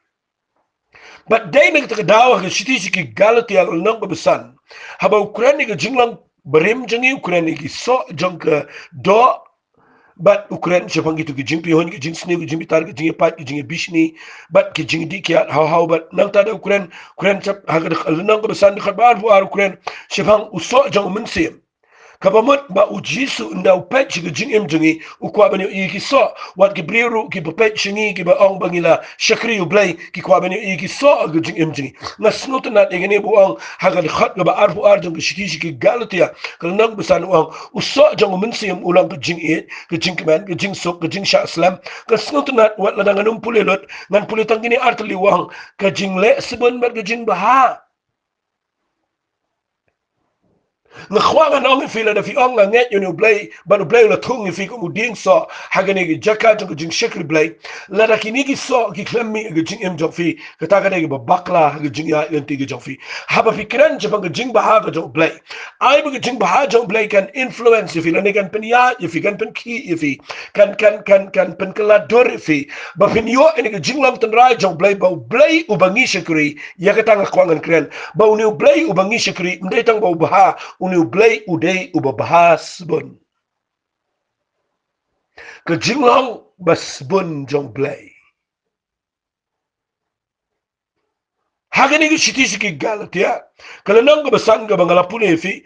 Bad dei na kata ka daw ha ka shithi sha ki Galatia lynnong kaba san, haba u kren ïa ka jinglong barim jong ngi, u kren ïa ki soh jong ka doh, bad u kren shaphang kito ki jingpyrshah, ki jingsniew, ki jingbitar, ki jingïapait, ki jingïabishni, bad ki jingdih kiad haw haw. Bad nangta da u kren, u kren shap-, ha ka dkhot, lynnong kaba san, dkhot ba arphew ar, u kren shaphang u soh jong u mynsiem. Kaba mut ba U Jisu ynda u peit sha ka jingim jong ngi, u kwah ban ïohi ki soh. Wat ki briew ruh kiba peit sha ngi, kiba ong ba ngi la shakri U Blei, ki kwah ban ïohi ki soh ha ka jingim jong ngi. Nga sngewtynnat ïa kane ba u ong ha ka dkhot kaba arphew ar jong ka shithi sha ki Galatia, ka lynnong ba san, u ong u soh jong u mynsiem u long ka jingïeit, ka jingkmen, ka jingsuk, ka jingshah slem. Nga sngewtynnat, wat lada ngan ym pule lut, ngan pule tang kine artylli, u ong ka jingleh sbun bad ka jingbha. Nga kwah ngan ong ïa phi, lada phi ong nga ngeit ïa une U Blei, bad U Blei u la thung ïa phi kum u dieng soh ha kane ka jaka jong ka jingshakri Blei, lada kine ki soh ki khlem mih ha ka jingim jong phi, kata ka dei kaba bakla ha ka jingïaid lynti ka jong phi. Haba phi kren shaphang ka jingbha ka jong U Blei, ai ba ka jingbha jong U Blei kan influence ïa phi, lane kan pynïaid ïa phi, kan pynkhih ïa phi, kan, kan, kan, kan pynkylla dur ïa phi, ba phin ïoh ïa kane ka jinglong tynrai jong U Blei, ba U Blei uba ngi shakri, ïa kata nga kwah ngan kren, ba une U Blei uba ngi shakri ym dei tang ba u bha, une U Blei u dei uba bha sbun. Ka jinglong ba sbun jong U Blei. Ha kane ka shithi sha ki Galatia, ka lynnong kaba san kaba nga la pule ïa phi,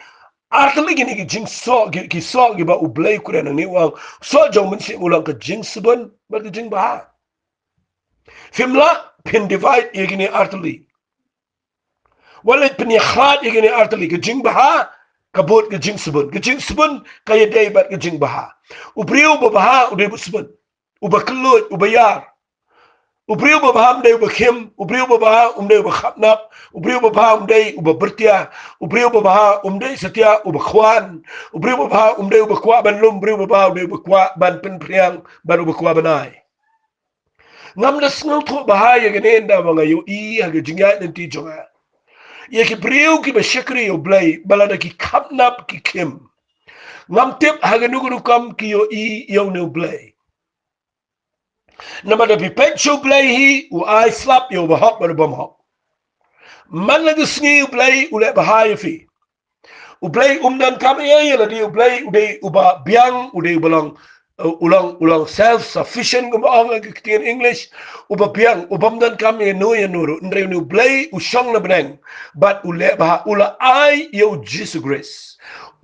artylli kine ki jingsoh, ki, ki soh kiba U Blei u kren hangne, u ong soh jong u mynsiem u long ka jingsbun bad ka jingbha. Phim lah phin divide ïa kine artylli. Wat leit pynïakhlad ïa kine artylli, ka jingbha ka bud ka jingsbun. Ka jingsbun ka ïadei bad ka jingbha. U briew uba bha u dei uba sbun, uba kylluid, uba ïar. U briew uba bha um dei uba khim, u briew uba bha um dei uba khapnap, u briew uba bha um dei uba byrtia, u briew uba bha um dei satia uba khwan, u briew uba bha um dei uba kwah ban lum, u briew uba bha um dei uba kwah ban pynphriang, bad uba kwah ban ai. Ngam da sngewthuh bha ïa kane ynda ba nga ïohi ha ka jingïaid lynti jong nga ïa ki briew kiba shakri ïa U Blei, ba lada ki khapnap ki khim, ngam tip ha kano ka rukom ki ïohi ïa une U Blei. Namar da phi peit sha U Blei hi, u ai slap ïa uba hok bad uba bymhok. Man la ka sngi U Blei u leh bha ïa phi. U Blei um donkam ei ei, lada U Blei u dei uba biang, u dei uba long, u long, u long self sufficient, kumba ong ha ka ktien English, uba biang, u bym donkam ïa no ïa no ruh. Hynrei une U Blei u shong na bneng bad u leh bha, u la ai ïa U Jisu Khrist.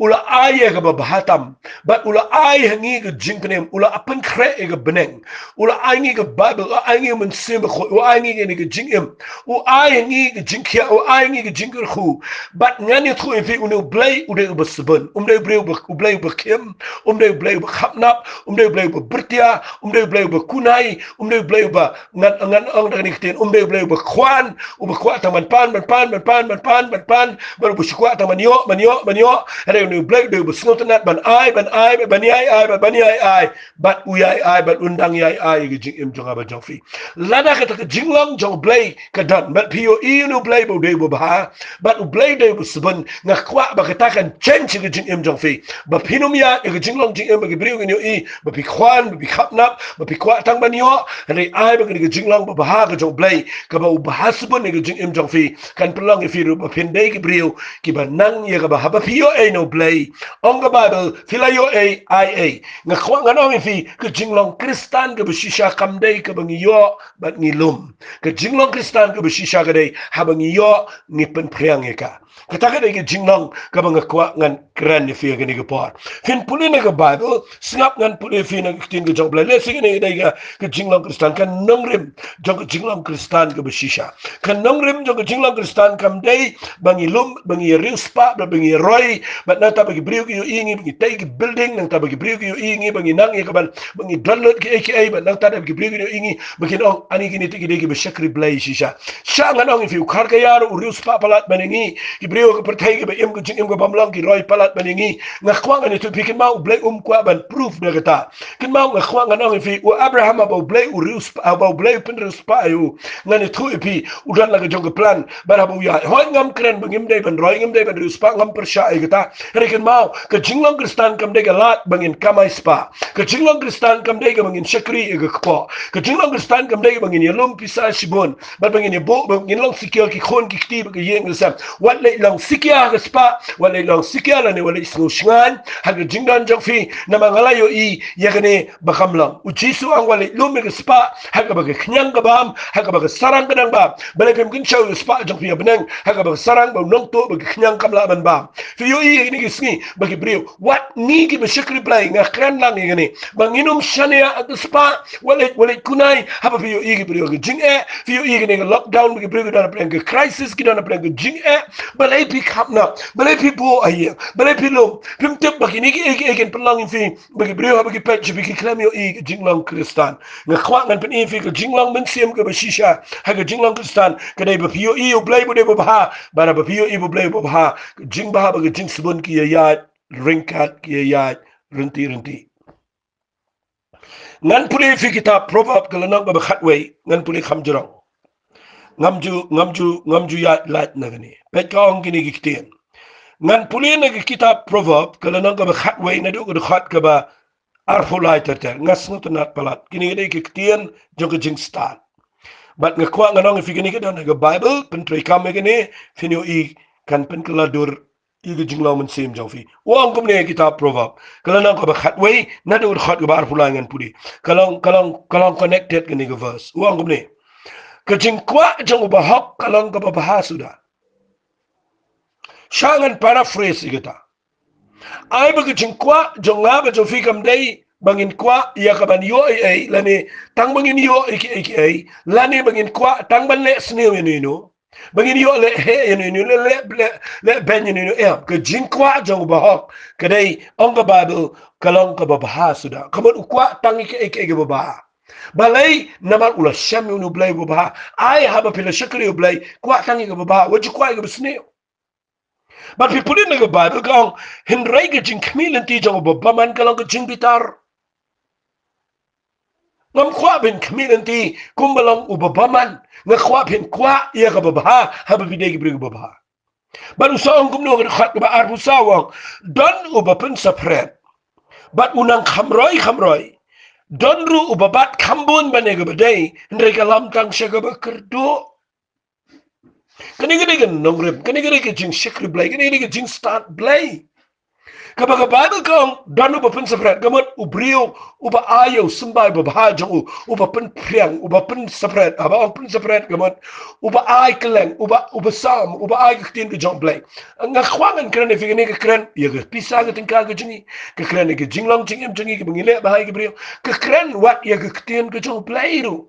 U la ai ïa kaba bha tam, bad u la ai ha ngi ka jingpynim, u la pynkhreh ïa ka bneng. U la ai ngi ka Baibl, u la ai ngi ka Mynsiem Bakhuid, u la ai ngi kane ka jingim, u la ai ngi ka jingkhiah, u la ai ngi ka jingkyrkhu. Bad ngan ïathuh ïa phi, une U Blei u dei uba sbun, um dei U Blei uba, U Blei uba khim, um dei U Blei uba khapnap, Um dei u Blei uba byrtia, um dei u Blei uba kunai, um dei u Blei uba ngan, ngan ong da kane ka ktien, um dei u Blei uba khwan, uba kwah tang ban pan, ban pan, ban pan, ban pan, ban pan, bad uba shu kwah tang ban ïoh, ban ïoh, ban ïoh. Hynrei une u Blei u dei uba sngewtynnat ban ai, ban ai, ban ïai ai, ban, ban ïai ai, bad u ïai ai, bad un dang ïai ai ïa ka jingim jong nga bad jong phi. Lada kata ka jinglong jong u Blei ka don, bad phi ïohi ïa une u Blei ba u dei uba bha, bad u Blei u dei uba sbun, nga kwah ba kata kan change ïa ka jingim jong phi. Ba phin ym ïaid ïa ka jinglong jingim ba ki briew kin ïohi ba phi khwan, ba phi khapnap, ba phi kwah tang ban ïoh. Hynrei ai ba kane ka jinglong babha ka jong u Blei, kaba u bha sbun ïa ka jingim jong phi, kan pynlong ïa phi ruh ba phin dei ki briew kiba nang ïa kaba haba phi ïoh ei na u Blei, ong ka Baibl, phi la ïoh ei, ai ei. Nga kwah ngan ong ïa phi, ka jinglong Khristan kaba shisha kam dei kaba ngi ïoh bad ngi lum. Ka jinglong Khristan kaba shisha ka dei haba ngi ïoh, ngi pynphriang ïa ka. Kata ka dei ka jinglong kaba nga kwah ngan kren ïa phi ha kane ka por. Phin pule na ka Baibl, sngap ngan pule ïa phi na ka ktien ka jong u Blei. Lehse kane ka dei ka, ka jinglong Khristan, ka nongrim jong ka jinglong Khristan kaba shisha. Ka nongrim jong ka jinglong Khristan kam dei ba ngi lum, ba ngi riewspah, ba ngi roi, bad nangta ba ki briew ki ïohi ïa ngi ba ngi tei ki building, nangta ba ki briew ki ïohi ïa ngi ba ngi nang ïa ka ban, ba ngi download kiei kiei, bad nangta ba ki briew ki ïohi ïa ngi ba kin ong, ani kine te ki dei kiba shakri Blei shisha. Shah ngan ong ïa phi, u Kharkaya ruh u riewspah palat ban ïa ngi. Ki briew ka pyrthei kiba im ka jingim ka bym long ki roi palat ban ïa ngi. Nga kwah ngan ïathuh ïa phi, kynmaw u Blei um kwah ban proof da kata. Kynmaw nga kwah ngan ong ïa phi, u Abraham haba u Blei u riewspah, haba u Blei u pynriewspah ïa u, ngan ïathuh ïa phi, u don la ka jong ka plan. Bad haba u ïaid, hooid ngam kren ba ngim dei ban roi, ngim dei ban riewspah, ngam pyrshah ïa kata. Hynrei kynmaw, ka jinglong Khristan kam dei ka lad ba ngin kamai spah. Ka jinglong Khristan kam dei kaba ngin shakri ïa ka kpoh. Ka jinglong Khristan kam dei kaba ngin ïalum pisa shibun, bad ba ngin ïabuh, ba ngin long sikiar ki khun ki kti bad ka ïing ka sem. Wat leit long sikiar ha ka spah, wat leit long sikiar lane wat leit sngewshngaiñ ha ka jingdon jong phi, namar nga la ïohi ïa kane ba kam long. U Jisu u ong wat leit lum ïa ka spah ha kaba ka khñiang ka bam, ha kaba ka sarang ka dang bam. Balei phim kynshew ïa ka spah jong phi ha bneng ha kaba ka sarang bad u nongtuh bad ka khñiang kam lah ban bam? Phi ïohi ïa kine ki sngi ba ki briew, wat ngi kiba shakri Blei, nga kren lang ïa kane, ba ngin ym shaniah ha ka spah. Wat leit, wat leit kunai haba phi ïohi ki briew ha ka jingeh, phi ïohi kane ka lockdown ba ki briew ki don hapdeng ka crisis, ki don hapdeng ka jingeh. Balei phi khapnap? Balei phi buh ha ïing? Balei phi lum? Phim tip ba kine kiei kiei kin pynlong ïa phi ba ki briew haba ki peit sha phi ki khlem ïohi ka jinglong Khristan. Nga kwah ngan pyni ïa phi ka jinglong mynsiem kaba shisha ha ka jinglong Khristan ka dei ba phi ïohi ïa u Blei ba u dei uba bha. Bad haba phi ïohi ïa u Blei uba bha, ka jingbha bad ka jingsbun ki ïaid ryngkat, ki ïaid ryntih ryntih. Ngan pule ïa phi kitab Proverb ka lynnong kaba khatwei, ngan pule kham jrong. Ngam ju, ngam ju, ngam ju ïaid lait na kane. Peit ka ong kine ki ktien. Ngan pule na ka kitab Proverb ka lynnong kaba khatwei naduh ka dkhot kaba arphew lai ter ter. Nga sngewtynnat palat. Kine ki dei ki ktien jong ka jingstad. Bad nga kwah ngan ong ïa phi kine ki don ha ka Baibl, pyntreikam ïa kine, phin ïohi kan pynkylla dur ïa ka jinglong mynsiem jong phi. U ong kumne ha kitab Proverb ka lynnong kaba khatwei naduh ka dkhot kaba arphew lai, ngan pule. Ka long, ka long, ka long connected kane ka verse. U ong kumne. Ka jingkwah jong u bahok ka long kaba bha suda. Shah ngan paraphrase ïa kata. Ai ba ka jingkwah jong nga bad jong phi kam dei ba ngin kwah ïa ka ban ïoh ei ei, lane tang ba ngin ïoh ei kiei kiei, lane ba ngin kwah tang ban leh sniew ïano ïano, ba ngin ïoh leh heh ïano ïano, leh, leh, leh, leh beiñ ïano ïano. Em, ka jingkwah jong u bahok ka dei, ong ka Baibl, ka long kaba bha suda. Ka mut u kwah tang ïa kiei kiei kiba bha. Balei? Namar u la shem ïa une u Blei uba bha. Ai haba phi la shakri ïa u Blei, kwah tang ïa kaba bha, wat ju kwah ïa kaba sniew. Bad phi pule na ka Baibl ka ong, hynrei ka jingkhmih lynti jong uba bymman ka long ka jingbitar. Ngam kwah phin khmih lynti kumba long uba bymman. Nga kwah phin kwah ïa kaba bha haba phi dei ki briew kiba bha. Bad u sa ong kumno ha ka dkhot kaba arphew saw, u ong, don uba pynsaphriang bad u nang kham roi kham roi. Don ruh uba bat kham bun ban ïa kaba dei, hynrei ka lam tang sha kaba kyrduh. Kane ka dei ka nongrim, kane ka dei ka jingshakri Blei, kane ka dei ka jingstad Blei. Kaba ka Baibl ka ong, don uba pynsaphriang, ka mut u briew uba ai ïa u symbai babha jong u, uba pynphriang, uba pynsaphriang, haba ong pynsaphriang ka mut uba ai kylleng, uba, uba sam, uba ai ka ktien ka jong u Blei. Nga kwah ngan kren ïa phi kane, ka kren ïa ka pisa ka tyngka ka jong ngi, ka kren ïa ka jinglong jingim jong ngi kaba ngi leh bha ïa ki briew, ka kren wat ïa ka ktien ka jong u Blei ruh.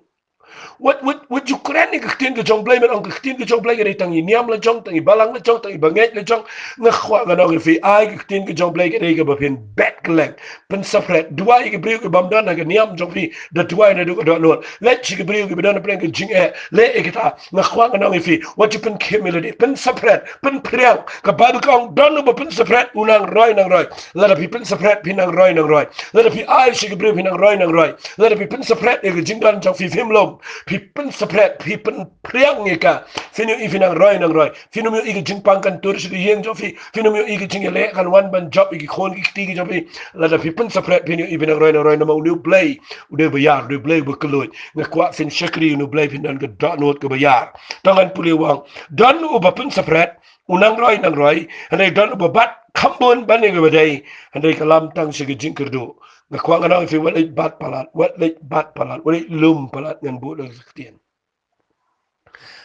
Wat, wat, wat ju kren ïa ka ktien ka jong Blei, men ong ka ktien ka jong Blei ka dei tang i niam la jong, tang i balang la jong, tang i bangeit la jong. Nga kwah ngan ong ïa phi, ai ka ktien ka jong Blei ka dei kaba phin bet kylleng. Pynsaphriang, duwai ïa ki briew ki bym don ha ka niam jong phi, da duwai naduh ka dohnud. Leit sha ki briew kiba don ha pdeng ka jingeh, leh ïa kita. Nga kwah ngan ong ïa phi, wat ju pynkhim ïa lade, pynsaphriang, pynphriang. Ka Baibl ka ong, don uba pynsaphriang, u nang roi nang roi. Lada phi pynsaphriang, phi nang roi nang roi. Lada phi ai sha ki briew, phi nang roi nang roi. Lada phi pynsaphriang ïa ka jingdon jong phi, phim lum. Phi pynsaphriang, phi pynphriang ïa ka. Phin ïohi phi nang roi nang roi. Phin ym ïohi ka jingpang kan tur sha ka ïing jong phi. Phin ym ïohi ka jingïaleh kan wan ban jop ïa ki khun ki kti ki jong phi. Lada phi pynsaphriang, phin ïohi phi nang roi nang roi, namar une u Blei u dei uba ïar, u dei u Blei uba kylluid. Nga kwah phin shakri ïa une u Blei, phin don ka dohnud kaba ïar. Tang ngan pule, u ong, don uba pynsaphriang, u nang roi nang roi, hynrei don uba bat kham bun ban ïa kaba dei, hynrei ka lam tang sha ka jingkyrduh. Nga kwah ngan ong ïa phi, wat leit bat palat, wat leit bat palat, wat leit lum palat, ngan buh da ka ktien.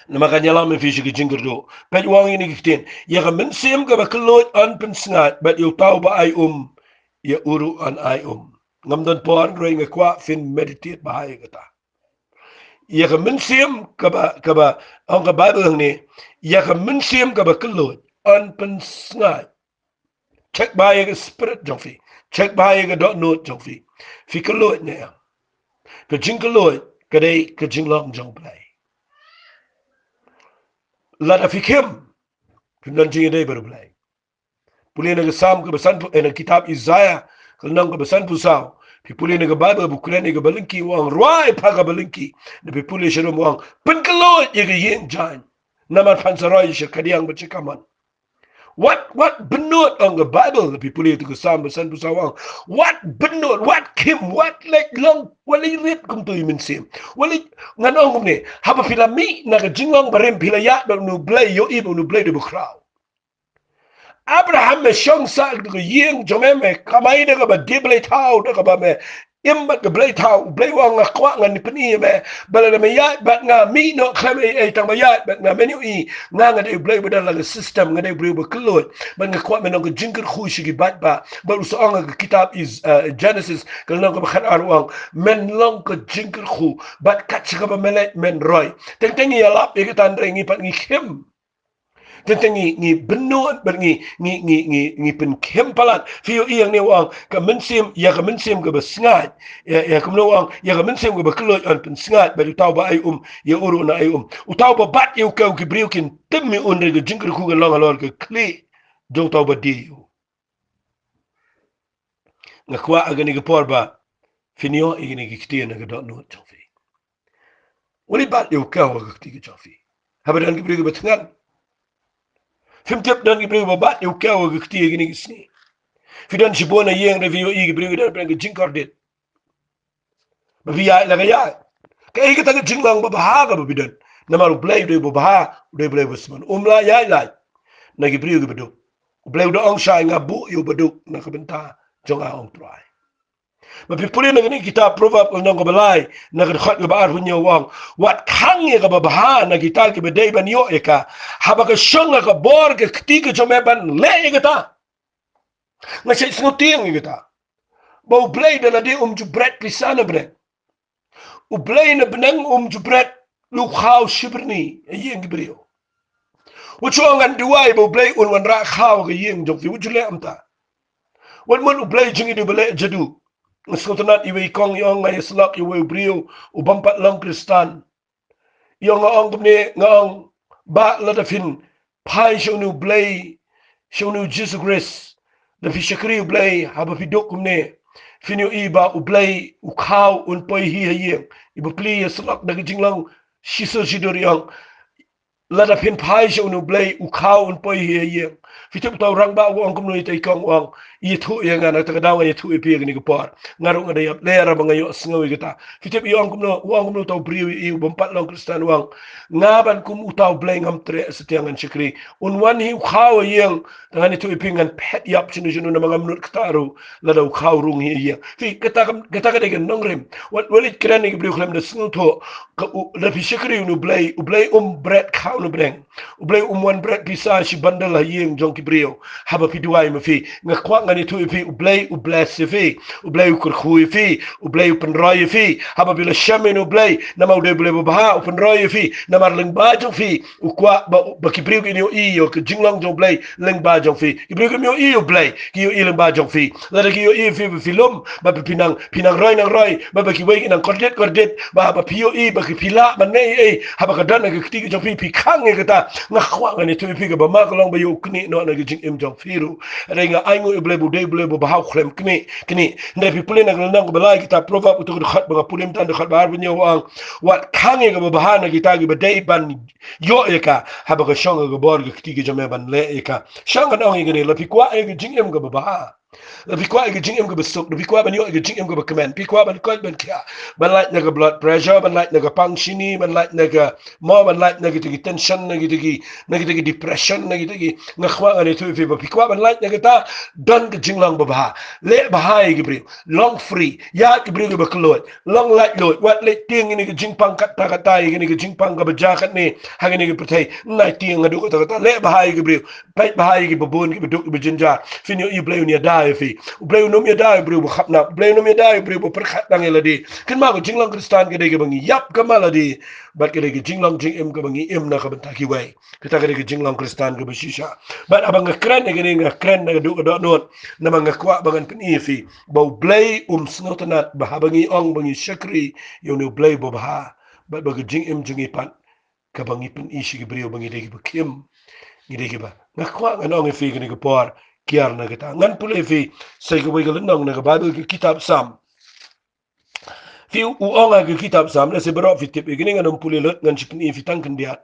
Namar kan ïalam ïa phi sha ka jingkyrduh. Peit, u ong ïa kine ki ktien. Ïa ka mynsiem kaba kylluid yn pynsngaid, bad ïa uta uba ai um, ïa u ruh yn ai um. Ngam don por hynrei nga kwah phin meditate bha ïa kata. Ïa ka mynsiem kaba, kaba, ong ka Baibl hangne, ïa ka mynsiem kaba kylluid yn pynsngaid. Check bha ïa ka spirit jong phi. Check bha ïa ka dohnud jong phi. Phi kylluid ne em? Ka jingkylluid ka dei ka jinglong jong Blei. Lada phi khim, phim don jingïadei bad u Blei. Pule na ka Salm kaba sanphew, eh, na ka kitab Isaiah, ka lynnong kaba sanphew saw. Phi pule na ka Baibl ba kren ïa ka balyngki, u ong, rwai pat ka balyngki. Lada phi pule sharum, u ong, pynkylluid ïa ka ïing jaiñ. Namar phan sa roi sha kadiang bad sha kamon. Wat, wat bynnud, ong ka Baibl, lada phi pule ïa ka Salm ba sanphew saw, u ong, wat bynnud, wat khim, wat leit long, wat leit rit kumto ïa u Mynsiem. Wat leit, ngan ong kumne, haba phi la mih na ka jinglong barim, phi la ïaid bad une u Blei, ïohi ba une u Blei u dei ba khraw. Abraham, me shong sah da ka ïing jong me, me kamai da kaba die blei thaw, da kaba me im bad ka blei thaw. U Blei u ong, nga kwah ngan pyni ïa me ba lada me ïaid bad nga, mih noh khlem ei ei, tang ba ïaid bad nga, men ïohi nga, nga dei u Blei uba don la ka system, nga dei u Blei uba kylluid. Bad nga kwah men long ka jingkyrkhu sha ki paidbah. Bad u sa ong ha ka kitab Is-, eh, Genesis, ka lynnong kaba khatar, u ong, men long ka jingkyrkhu. Bad kat sha kaba me leit men roi. Teng teng ngi ïalap ïa kata hynrei ngi pat ngi khim. Teng teng ngi, ngi bynnud bad ngi, ngi, ngi, ngi, ngi pynkhim palat. Phi ïohi hangne u ong, ka mynsiem, ïa ka mynsiem kaba sngaid. Ïa, ïa kumno u ong, ïa ka mynsiem kaba kylluid yn pynsngaid, bad uta uba ai um, ïa u ruh un ai um. Uta uba bat ïa u kew ki briew kin tim ïa u, hynrei ka jingkyrkhu kan long halor ka khlieh jong uta uba die ïa u. Nga kwah ha kane ka por ba phin ïoh ïa kine ki ktien ha ka dohnud jong phi. Wat leit bat ïa u kew ha ka kti ka jong phi. Haba don ki briew kiba thngan. Phim tip, don ki briew ba bat ïa u kew ha ka kti ha kine ki sngi. Phi don shibun na ïing, hynrei phi ïohi ki briew ki don pdeng ka jingkordit. Ba phi ïaid la ka ïaid. Kaei kata ka jinglong babha kaba phi don? Namar u Blei u dei uba bha, u dei u Blei uba sbun. Um lah ïaid lait na ki briew kiba duk. U Blei u da ong, shai, nga buh ïa uba duk na ka bynta jong nga, ong Trai. Ba phi pule na kane ka kitab Proverb, lynnong kaba lai, na ka dkhot kaba arphew hynñiew, u ong, wat khang ïa kaba bha na kita kiba dei ban ïoh ïa ka. Haba ka shong ha ka bor ka kti ka jong me ban leh ïa kata. Nga shait sngewtieng ïa kata. Ba U Blei da lade um ju bret pisa na bneng. U Blei na bneng um ju bret lukhaw shibyrni ha ïing ki briew. Wat shu ong ngan duwai ba U Blei un wanrah khaw ha ka ïing jong phi. Wat ju leh kumta. Wat mut U Blei jong ngi u dei uba leh jadu. Nga sngewtynnat iwei i kong i ong, nga ïasyllok ïa uwei u briew u bym pat long Khristan. Ïa nga ong kumne, nga ong, bah, lada phin phai sha une U Blei, sha une U Jisu Khrist, da phi shakri U Blei, haba phi duk kumne, phin ïohi ba U Blei u khaw un poi hi ha ïing. I bapli ïasyllok da ka jinglong shisur shidur, i ong, lada phin phai sha une U Blei, u khaw un poi hi ha ïing. Phi tip uta u rangbah u ong kumno ïa uta i kong, u ong, ïathuh ïa nga, na kata ka daw nga ïathuh ïa phi ha kane ka por. Nga ruh nga da ïap lyer haba nga ïohsngew ïa kata. Phi tip i ong kumno, u ong kumno uta u briew, i u bym pat long Khristan, u ong, nga ban kum uta U Blei ngam treh satia, ngan shakri. Un wan hi u khaw ha ïing, te ngan ïathuh ïa phi, ngan phet ïap shano shano namar ngam nud kata ruh lada u khaw rung hi ha ïing. Phi, kata ka, kata ka dei ka nongrim. Wat, wat leit kren ïa ki briew khlem da sngewthuh. Ka u, lada phi shakri une U Blei, U Blei um bret khaw na bneng. U Blei um wan bret pisa shi bundle ha ïing jong jong ki briew. Haba phi duwai ma phi, nga kwah ngan ïathuh ïa phi, U Blei u bless ïa phi, U Blei u kyrkhu ïa phi, U Blei u pynroi ïa phi. Haba phi la shem ïa U Blei, namar U dei U Blei ba bha, u pynroi ïa phi, namar lyngba jong phi u kwah ba, ba ki briew kin ïohi ïa ka jinglong jong U Blei lyngba jong phi. Ki briew kim ïohi ïa U Blei, ki ïohi lyngba jong phi. Lada ki ïohi ïa phi ba phi lum, ba phi nang, phi nang roi nang roi, ba, ba kiwei ki nang kordit kordit, ba, ba phi ïohi ba ki phi lah ban leh ei ei, haba ka don ha ka kti ka jong phi, phi khang ïa kata. Nga kwah ngan ïathuh ïa phi, kaba ma ka long ba ïoh knieh noh na ka jingim jong phi ruh. Hynrei nga ainguh ïa U Blei ba u dei U Blei ba bha, u khlem knieh knieh. Hynrei phi pule na ka lynnong kaba lai kitab Proverb, uto ka dkhot ba nga pule mynta, dkhot ba ar, ba hynñiew, u ong: Wat khang ïa kaba bha na kita kiba dei ban ïoh ïa ka, haba ka shong ha ka bor ka kti ka jong me ban leh ïa ka. Shang ngan ong ïa kane, la phi kwah ïa ka jingim kaba bha, la phi kwah ïa ka jingim kaba suk, la phi kwah ban ïoh ïa ka jingim kaba kmen, phi kwah ban koit ban khiah, ban lait na ka blood pressure, ban lait na ka pang shini, ban lait na ka, mo, ban lait na kita ki tension, na kita ki, na kita ki depression, na kita ki, nga kwah ngan ïathuh ïa phi ba phi kwah ban lait na kata, don ka jinglong ba bha. Leh bha ïa ki briew, long free, ïa ki briew kiba kylluid, long laitluid, wat leh tieng ïa kane ka jingpang katta katta, ïa kane ka jingpang kaba jia katne ha kane ka pyrthei. Nai tieng haduh katta katta, leh bha ïa ki briew, peit bha ïa kiba bun, kiba duk, kiba jynjar. Phin ïohi U Blei un ïada ïa phi. U Blei un ym ïada ïa u briew ba khap nap, U Blei un ym ïada ïa u briew ba pyrkhat tang ïa lade. Kynmaw, ka jinglong Khristan ka dei kaba ngi ïap ka ma lade, bad ka dei ka jinglong jingim kaba ngi im na ka bynta kiwei. Kata ka dei ka jinglong Khristan kaba shisha. Bad haba nga kren ïa kane, nga kren na ka duk ka dohnud, namar nga kwah ba ngan pyni ïa phi ba U Blei um sngewtynnad ba haba ngi ong ba ngi shakri ïa une U Blei ba bha, bad ba ka jingim jong ngi pat, kaba ngi pyni sha ki briew ba ngi dei kiba khim, ngi dei kiba. Nga kwah ngan ong ïa phi kane ka por, kiar na kata. Ngan pule ïa phi sa kawei ka lynnong na ka Baibl, ka kitab Salm. Phi, u ong ha ka kitab Salm, lehse baroh phi tip ïa kane, ngan ym pule lut, ngan shu pyni ïa phi tang khyndiat.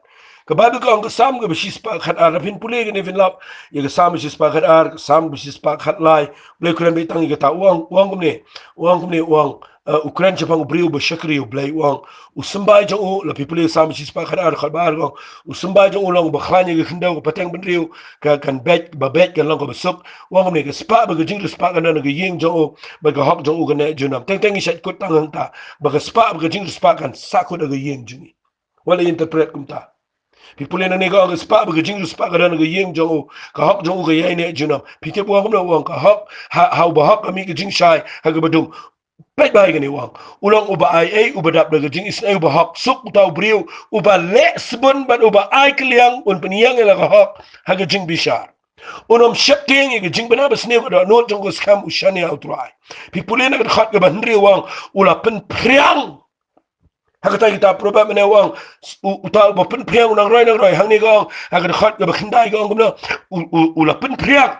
Ka Baibl ka ong, ka Salm kaba shispah khatar, phin pule ïa kane phin lap ïa ka Salm shispah khatar, ka Salm kaba shispah khatlai. U Blei u kren beit tang ïa kata, u ong, u ong kumne, u ong kumne, u ong, eh, u kren shaphang u briew ba shakri U Blei, u ong: U symbai jong u, la phi pule Salm shispah khatar, khatba ar, u ong: U symbai jong u long ba khlaiñ ïa ka khyndew, ka pateng bynriew, ka kan beit, ba beit kan long kaba suk. U ong kumne: Ka spah bad ka jingriewspah kan don ha ka ïing jong u, bad ka hok jong u kan neh junom. Teng teng ngi shait kut tang hangta, ba ka spah bad ka jingriewspah kan sahkut ha ka ïing jong ngi. Wat la interpret kumta. Phi pule nangne, ka ong: Ka spah bad ka jingriewspah kan don ha ka ïing jong u, ka hok jong u ka ïai neh junom. Phi tip u ong kumno? U ong: Ka hok, ha, ha uba hok ka mih ka jingshai ha kaba dung. Peit bha ïa kane, u ong: U long uba ai ei, uba dap da ka jingisynei, uba hok. Suk uta u briew uba leh sbun bad uba ai kylliang, un pynïeng ïa la ka hok ha ka jingbishar. Un ym sheptieng ïa ka jingbna basniew, ka dohnud jong ka skhem u shaniah U Trai. Phi pule na ka dkhot kaba hynriew, u ong: U la pynphriang. Ha kata ka kitab Proverb mynne u ong, u, uta uba pynphriang u nang roi nang roi. Hangne ka ong, ha ka dkhot kaba khyndai ka ong kumno? U, u, u la pynphriang.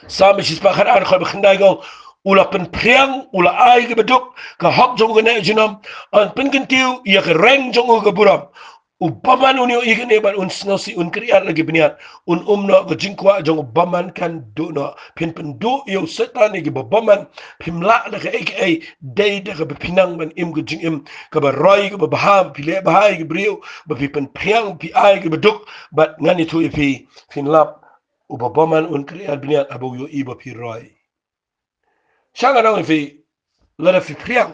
Salm shispah khatar, dkhot ba khyndai ka ong: U la pynphriang, u la ai kaba duk, ka hok jong u ka neh junom. Yn pynkyntiew ïa ka reng jong u ka burom. U bymman un ïohi kane bad un sngewsih, un kyrïat la ki bniat. Un um noh, ka jingkwah jong u bymman kan duh noh. Phin pynduh ïa u Soitan ïa kiba bymman. Phim lah da kaei kaei, dei da kaba phi nang ban im ka jingim kaba roi, kaba bha, ba phi leh bha ïa ki briew, ba phi pynphriang, phi ai kaba duk. Bad ngan ïathuh ïa phi, phin lap, uba bymman un kyrïat bniat haba u ïohi ba phi roi. Shang ngan ong ïa phi, lada phi phriang,